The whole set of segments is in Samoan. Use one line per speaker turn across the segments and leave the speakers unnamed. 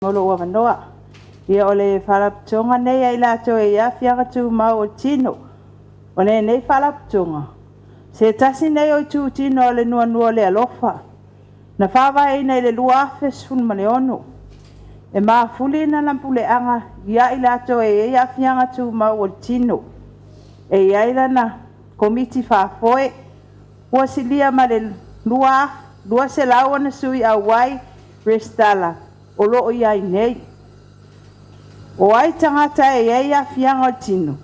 Mo lou avanoa. Ia, o le Faalapotopotoga lenei a i latou e i ai aafiaga tumau o le tino. O lenei Faalapotopotoga, o se tasi lenei o itutino o le Nuanua o le Alofa na faavaeina i le 2016, e mafuli lana puleaga ia i latou e i ai aafiaga tumau o le tino. E i ai lana Komiti Faafoe ua silia ma le 200 ona sui auai resitala o lo o i ai nei. O ai tagata e i ai aafiaga o le tino?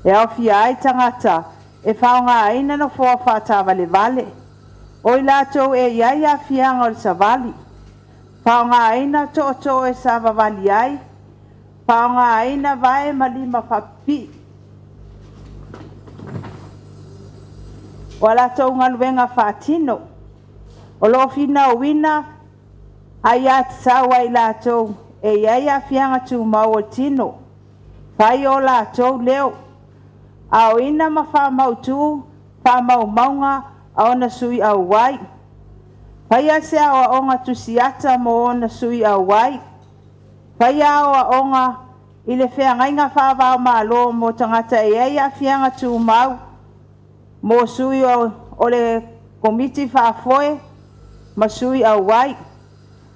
E aofia ai tagata e faaaogaina nofoa faataavalevale, o i latou e i ai aafiaga o le savali, faaaogaina tootoo e savavali ai, faaaogaina vae ma lima faapipii. O a latou galuega faatino, o lo o finauina aiatatau a i latou e i ai aafiaga tumau o le tino, fai o latou leo, aoina ma faamautu faamaumauga a ona sui auai, faia se aoaoga tusiata mo ona sui auai, faia aoaoga i le feagaiga faava-o-Malo mo tagata e i ai aafiaga tumau, mo sui o le Komiti Faafoe ma sui auai,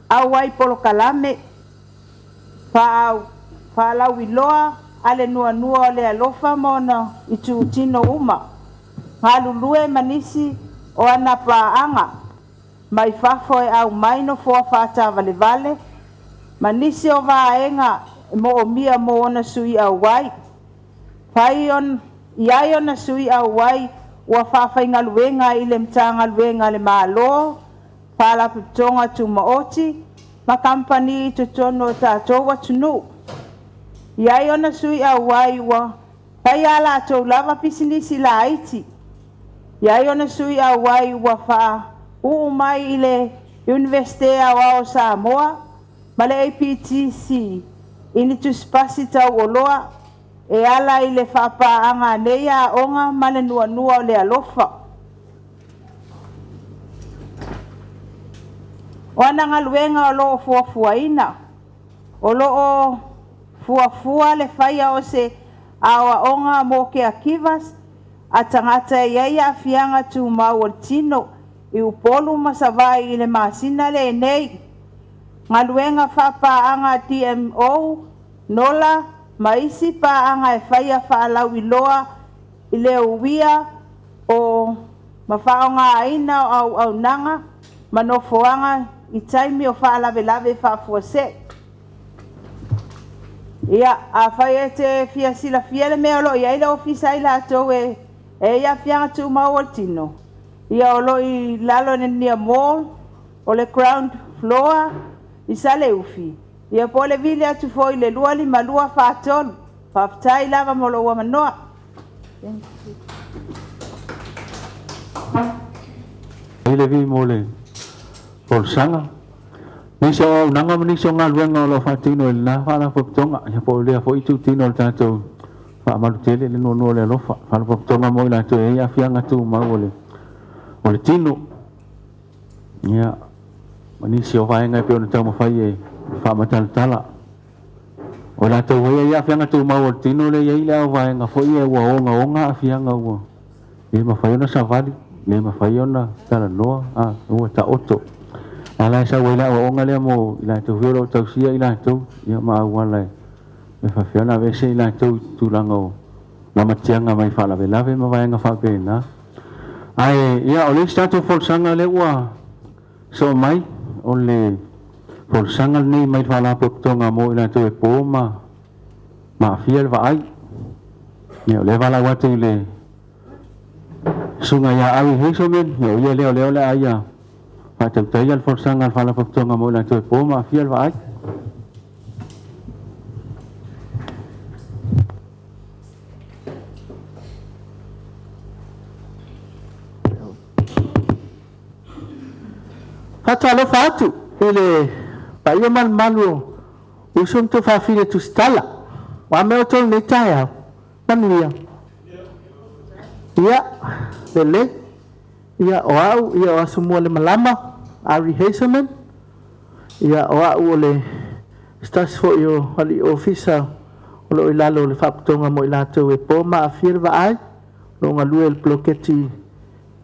auai i polokalame, faalauiloa a le Nuanua o le Alofa ma ona itutino uma, galulue ma nisi o ana paaga mai fafo e aumai nofoa faataavalevale ma nisi o vaega e moomia mo ona sui auai. Fai i ai ona sui auai ua faafaigaluega i le Matagaluega a le Malo, Faalapotopotoga Tumaoti ma Kamupani i totonu o tatou atunuu. E i ai ona sui auai ua fai a latou lava pisinisi laiti. E i ai ona sui auai ua faauu mai i le Iunivesite Aoao o Samoa ma le APTC i ni tusipasi taualoa e ala i le faapaaga a nei aoga ma le Nuanua o le Alofa. O ana galuega o lo o fuafuaina, o lo o fuafua le faia o se aoaoga mo caregivers a tagata e i ai aafiaga tumau o le tino i Upolu ma Savaii i le masina lenei. Galuega faapaaga a DMO, NOLA ma isi paaga e faia faalauiloa i le uia o ma faaaogaina o auaunaga ma nofoaga i taimi o faalavelave faafuasei. Ia, afai e te fia silafia le mea o lo o i ai le ofisa a i latou e i ai aafiaga tumau o le tino, ia o lo o i lalo i le Nia Mall o le ground floor i Saleufi, ia po o le vili atu foi i le 25243. Faafetai lava mo lou avanoa.
Faafetai Levi mo le folasaga. Nisi o auaunaga ma nisi o galuega o lo o faatino e lena Faalapotopotoga, ia po o lea foi itutino o le tatou faamalu tele le Nuanua o le Alofa, Faalapotopotoga mo i latou e i ai aafiaga tumau o le tino. Ia, ma nisi o vaega e pei ona taumafai e faamatalatala. O i latou foi ia e i ai aafiaga tumau o le tino lea e i ai le auvaega foi ia ua ogaoga aafiaga ua le mafai ona savali, le mafai ona talanoa, ua taoto. A la e sau ai le aoaoga lea mo i latou foi o lo o tausia i latou, ia ma auala e faapefea ona aveese i latou i tulaga o lamatiaga mai faalavelave ma vaega faapena. Ae ia, o le isi tatou folasaga lea ua soo mai, o le folasaga lenei mai le Faalapotopotoga mo i latou e po ma aafia le vaai. Ia o lea e valaau atu i le susuga ia Ari Hazelman, ia o ia lea o lea o le a ia faatautaia le folasaga a le Faalapotopotoga mo i latou e po ma aafia le vaai.
Faatalofa atu i le paia ma le mamalu o uso ma tuafafine tusitala. O a mea outou i lenei taeao? Manuia. Ia, lelei. Ia, o au o Asomua Lemalama Ari Hazelman. Ia, o au o le Se tasi fo'i o ali'i ofisa o lo'o i lalo o le Faaputoga mo i latou e po ma aafia le vaai, o lo'o galue i le poloketi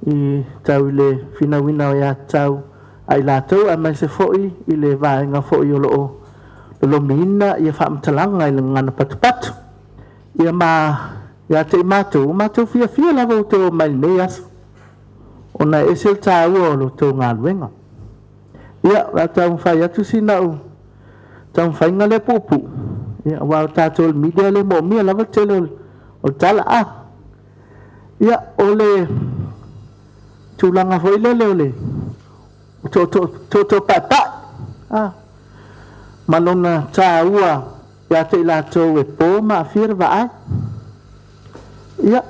i tau i le finauina o aiatatau a i latou, aemaise foi i le vaega foi o lo'o lolomiina ia faamatalaga i le gagana patupatu. Ia ma ia te i matou, ua matou fiafia lava ua outou omai i lenei aso, ona e ese le taua o la outou galuega. Ia, o le a taumafai atu sina au taumafaiga lea puupuu, aua o tatou o le media e le moomia lava le tele o le tala a. Ia, o le tulaga foi lele o le tootoo paepae ma lona taua ia te i latou e po ma aafia le vaai. Ia,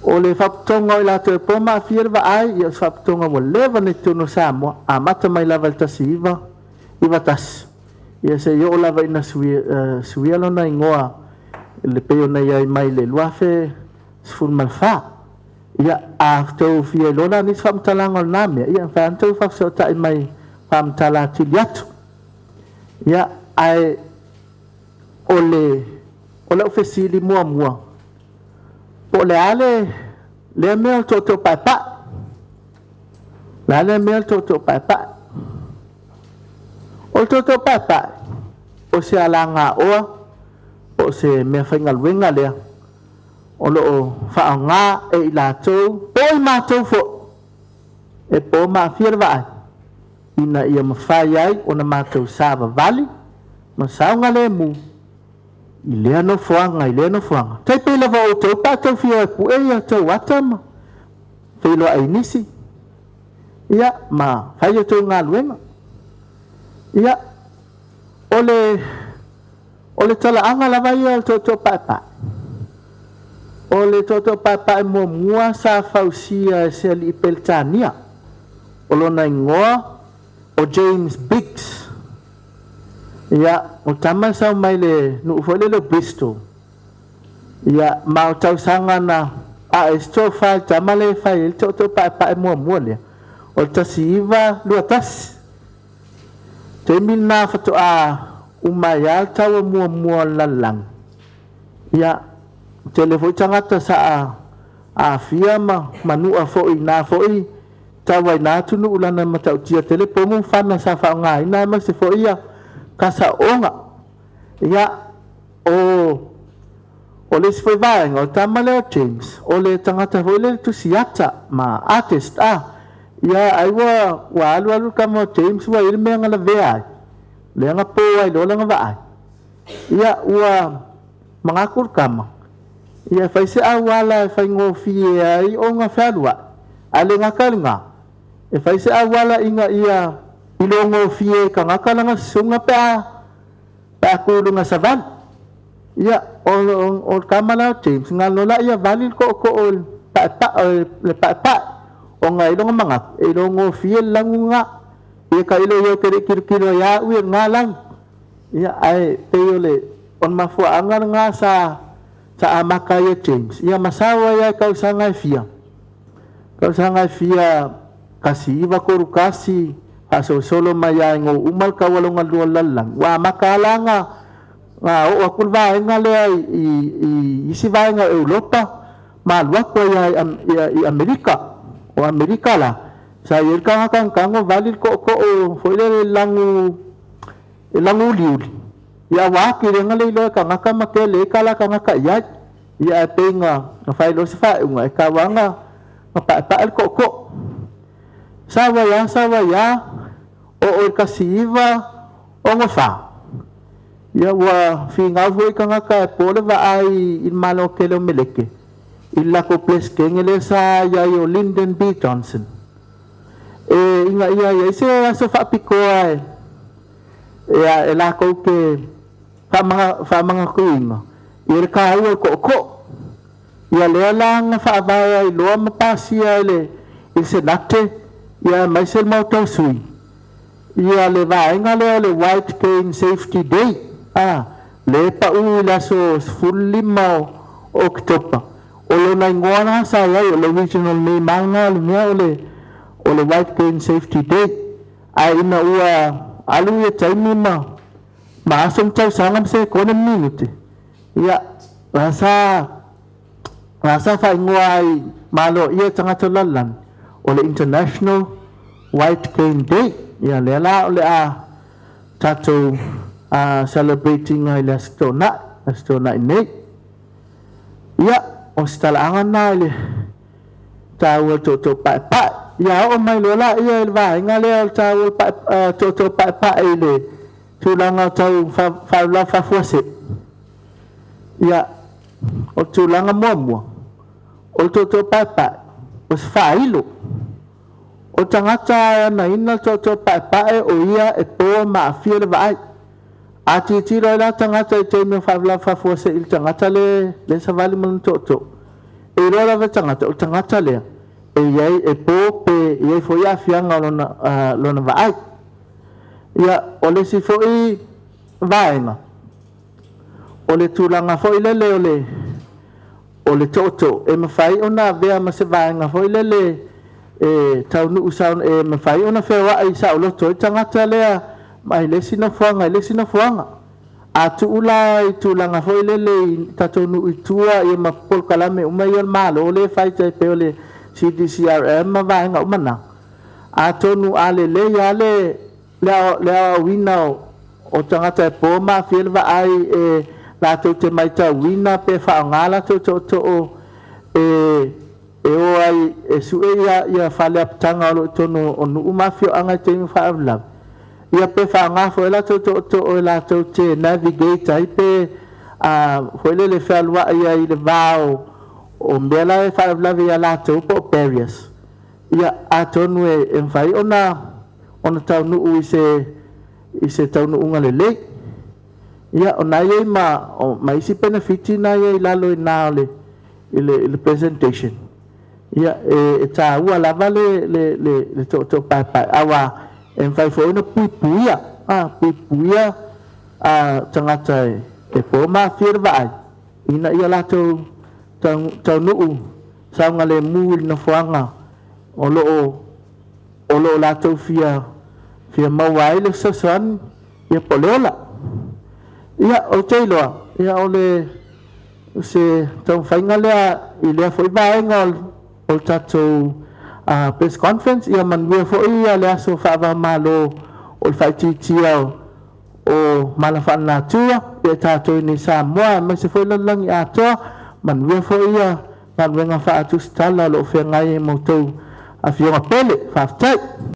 o le Faaputoga o i latou e po ma aafia le vaai, ia o se faaputoga ua leva ona i totonu o Samoa, amata mai lava i le 1991, ia seia oo lava ina suia lona igoa e pei ona i ai mai le 2014. Ia, a outou fia iloa la nisi faamatalaga o lena mea, ia e mafai lava ona outou faafesootai mai e faamatala atili atu. Ia, ae o lau fesili muamua, po o le a lea mea o le tootoo paepae? O le a lea mea o le tootoo paepae? O le tootoo paepae, o se alagaoa po o se meafaigaluega lea o lo o faaaoga e i latou po o i matou foi e po ma aafia le vaai, ina ia mafai ai ona matou savavali ma saogalemu i lea nofoaga i lea nofoaga. E tai pei lava o outou pe a outou fia o e pue a outou ata ma feiloai i nisi, ia, ma fai a outou galuega. Ia, o le talaaga lava ia o le tootoo paepae, o le tootoo paepae muamua sa fausia e se alii Peretania, o lona igoa o James Biggs. Ia, o le tama e sau mai le nuu foi lele o Bristol. Ia, ma o tausaga na ae ai se tofa i le tama lea e fai ai le tootoo paepae muamua lea, o le 1921. Taimi lena faatoa uma ai lava le taua muamua o le lalolagi. Ia, tele foi tagata sa aafia ma manua foi i na foi taua i na atunuu leaga e matautia tele pomu ma fana sa faaaogaina, aemaise foi ia kasa ooga. Ia, o le isi foi vaega, o le tama lea o James, o le tagata foi lele tusiata ma artist a. Ia, ai ua alu alu le tama o James ua i ai le mea na lavea ai, lea na po ai loa lana vaai. Ia, ua manatu le tama, ia e fai se auala e faigofie ai ona fealuai, ae le gata i lena, e fai se auala ina ia iloagofie e tagata lana susuga pe a tu i luga savali. Ia, o le tama la o James, na ona loa lea vali le tootoo paepae, le paepae, ona e i ai lona manatu, e iloagofie le lanu lena. Ia tailo i ai ou te le i tilotilo ai lava au ia i lena lanu. Ia, ae pei o le mafuaaga lena sa amata ai e James, ia ma sau ai lava i tausaga e fia, tausaga e fia 1931, faasolosolo mai lava ina ua uma le taua lona lua o le lalolagi, ua amata lava la ona oo atu le vaega lea i isi vaega o Europa ma alu atu ai lava i Amerika. O Amerika la, sa i ai le tagata na tago vali le tootoo foi lele i le lanu, e lanu uliuli, ia ua atili ai ona le iloa e tagata ma tele ai tala a tagata i ai. Ia ae pei na fai loa se faaiuga, e tatau lava ona paepae le tootoo. Sau ai lava sau ai lava, oo i le 1964, ia ua finau foi tagata e po le vaai i le Malo tele o Meleke i le latou Peresetene lea sa i ai o Lyndon B. Johnson, e ina ia i ai se aso faapitoa e latou te faamanatuina le taua o le tootoo. Ia lea la na faavae ai loa ma pasia e le Senate aemaise le Maota o Sui ia le vaega lea o le White Cane Safety Day, lea e pau i le aso 15 o Oketopa. O lona igoa la sa i ai, o le original name lava lena o le mea o le White Cane Safety Day. Ae ina ua alu ia taimi ma ma aso ma tausaga ma sekone ma minute, ia la sa faaigoa ai malo ia tagata o le lalolagi o le International White Cane Day. Ia lea la o le a tatou celebrate ina i le Aso Toonai, Aso Toonai nei. Ia, o se talaaga lena i le taua o le tootoo paepae. Ia oo mai loa laia i le vaega lea o le taua o le tootoo paepae i le tulaga tau faalavelave faafuasei. Ia, o le tulaga muamua, o le tootoo paepae, o se faailo. O le tagata e onaina le tootoo paepae o ia e po ma aafia le vaai. A tilotilo ai la le tagata i taimi o faalavelave faafuasei i le tagata lea e savali ma lona tootoo, e iloa lava e le tagata, o le tagata lea e i ai e po pe i ai foi aafiaga o lona vaai. Ia, o le isi foi vaega, o le tulaga foi lele o le tootoo, e mafai ona avea ma se vaega foi lele e taunuu e mafai ona feoai saoloto ai le tagata lea mai le isi nofoaga i le isi nofoaga. A tuu la i tulaga foi lele i tatou nuu i tua ma polokalame uma ia a le Malo lea e fai tai pei o le CDCRM ma vaega uma na, atonu a lelei lava le aoaoina o tagata e po ma aafia le vaai e latou te matauina pe faaaoga latou tootoo e o ai e sue fale apitaga o lo o i totonu o nuu ma afioaga i taimi o faalavelave, ia pe faaaoga foi latou tootoo e latou te navigate ai pe foi lele fealuai ai i le va o mea la e faalavelave ia latou po o barriers. Ia atonu e mafai ona taunuu i se taunuuga lelei. Ia o lena e i ai ma isi penefiti na e i ai i lalo i ina i le presentation, ia e taua lava le tootoo paepae, aua e mafai foi ona puipuia, puipuia tagata e po ma aafia le vaai, ina ia latou taunuu saogalemu i nofoaga o lo o latou fia maua ai le fesoasoani ia po o le ola. Ia, ou te iloa o se taumafaiga lea i lea foi vaega o le tatou press conference. Ia manuia foi le aso faava-o-Malo o le faitiitia o mala faalenatura ia tatou i inei i Samoa aemaise foi le lalolagi atoa. Manuia foi galuega faatusitala o lo o feagai ai ma outou afioga pele. Faafetai.